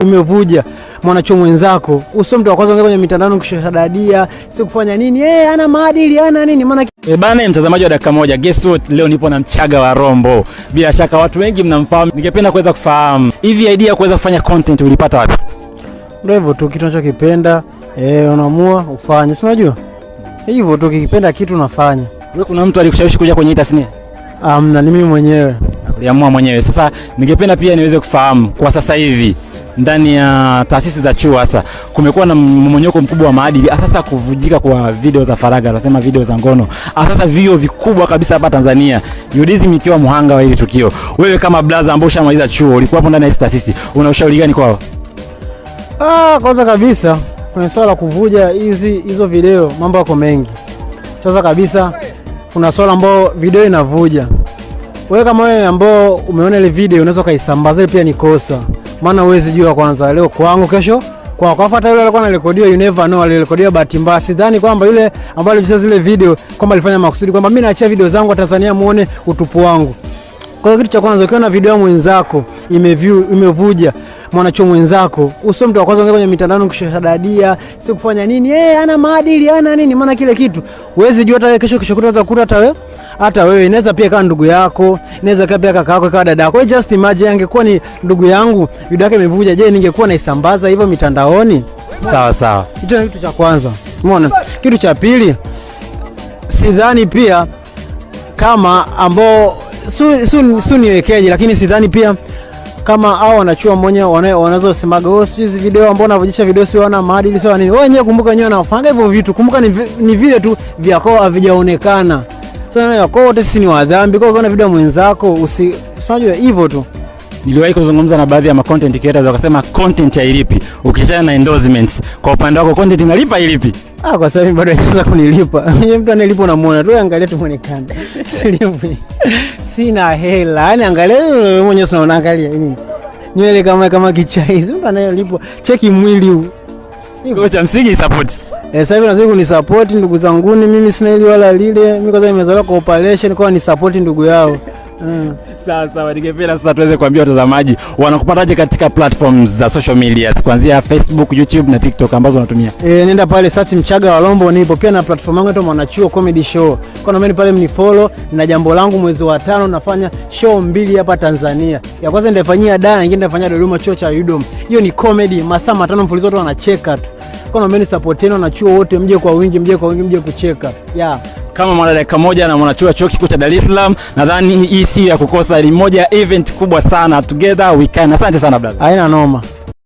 Imevuja mwanachuo mwenzako, usio mtu wa kwanza kwenye mitandao kushadadia, sio kufanya nini, ana maadili, ana nini, maana E bana, mtazamaji wa Dakika Moja, guess what? Leo nipo na Mchaga wa Rombo. Bila shaka watu wengi mnamfahamu. Ningependa kuweza kufahamu hivi idea ya kuweza kufanya content ulipata wapi? Ndio hivyo tu, kitu unachokipenda unaamua ufanye, si unajua hivyo tu, ukikipenda kitu unafanya. Wewe, kuna mtu alikushawishi kuja kwenye hii tasnia? Amna, ni mimi mwenyewe. Uliamua mwenyewe. Sasa ningependa pia niweze kufahamu kwa sasa hivi ndani ya taasisi za chuo hasa kumekuwa na mmomonyoko mkubwa wa maadili, sasa kuvujika kwa video za faragha, tunasema video za ngono, sasa vyuo vikubwa kabisa hapa Tanzania, UDSM ikiwa muhanga wa hili tukio. Wewe kama blaza ambao ushamaliza chuo, ulikuwa hapo ndani ya hizi taasisi, una ushauri gani kwao? Ah, kwanza kabisa kwenye swala la kuvuja hizo video mambo yako mengi. Sasa kabisa kuna swala ambao video inavuja. Wewe kama wewe ambao umeona ile video unaweza ukaisambaza, pia ni kosa. Maana huwezi jua, kwanza leo kwangu, kesho kwa kwa hata yule alikuwa anarekodiwa, you never know, alirekodiwa bahati mbaya. Sidhani kwamba yule ambaye alivisa zile video kwamba alifanya makusudi kwamba mimi naachia video zangu wa Tanzania muone utupu wangu. Kwa hiyo kitu cha kwanza, ukiona video mwenzako imeview imevuja mwanachuo mwenzako, usio mtu wa kwanza kwenye mitandao kushadadia, sio kufanya nini, ana maadili, ana nini, maana kile kitu huwezi jua hata kesho kesho kutwa kuta hata wewe inaweza pia kama ndugu yako, inaweza kama pia kaka yako, kama dada yako. Just imagine angekuwa ni ndugu yangu video yake imevuja, je, ningekuwa naisambaza hivyo mitandaoni? Sawa sawa. Hicho ni kitu cha kwanza. Umeona? Kitu cha pili, sidhani pia kama ambao su niwekeje, lakini sidhani pia kama hao wanachuo mwenye wanazosemaga, oh, sijui hizi video ambao wanavujisha video sio wana maadili, sio nini. Wao wenyewe kumbuka, wenyewe wanafanya hivyo vitu, kumbuka ni vile tu vya kwao havijaonekana. Sasa so, kwa wote sisi ni wadhambi. Kwa hiyo ukiona video mwenzako unajua hivyo tu. Niliwahi kuzungumza na baadhi ya ma content creators, wakasema content hailipi. Ukiachana na endorsements, kwa upande wako content inalipa ilipi? Ah, kwa sababu bado hajaanza kunilipa. Mwenye mtu anayelipa unamuona tu, angalia tu muonekano. Silipwi. Sina hela. Yaani angalia wewe mwenyewe, unaona, angalia nini? Nywele kama kichaizi. Mtu anayelipwa cheki mwili huu. Kwa cha msingi support. Eh, sasa hivi nazidi kunisupport ndugu zanguni, mimi sina hili wala lile. Mimi kwanza nimezaliwa kwa operation, kwa ni support ndugu yao. Sawa sawa, ningependa sasa tuweze kuambia watazamaji wanakupataje katika platforms za social media kuanzia Facebook, YouTube na TikTok ambazo wanatumia. Nenda pale search Mchaga wa Rombo, nipo pia na platform yangu inaitwa Mwanachuo Comedy Show. Kwa naomba pale mnifollow, na jambo langu mwezi wa 5 nafanya show mbili hapa Tanzania. Ya kwanza nitafanyia Dar, nyingine nitafanyia Dodoma, chuo cha UDOM. Hiyo ni comedy, masaa 5 mfululizo watu wanacheka tu. Kwa naomba support yenu na chuo wote, mje kwa wingi, mje kwa wingi, mje kucheka. Yeah. Kama mwana Dakika Moja na mwanachuo chuo kikuu cha Dar es Salaam, nadhani hii si ya kukosa, ni moja ya event kubwa sana. Together we can. Asante sana brother. Haina noma.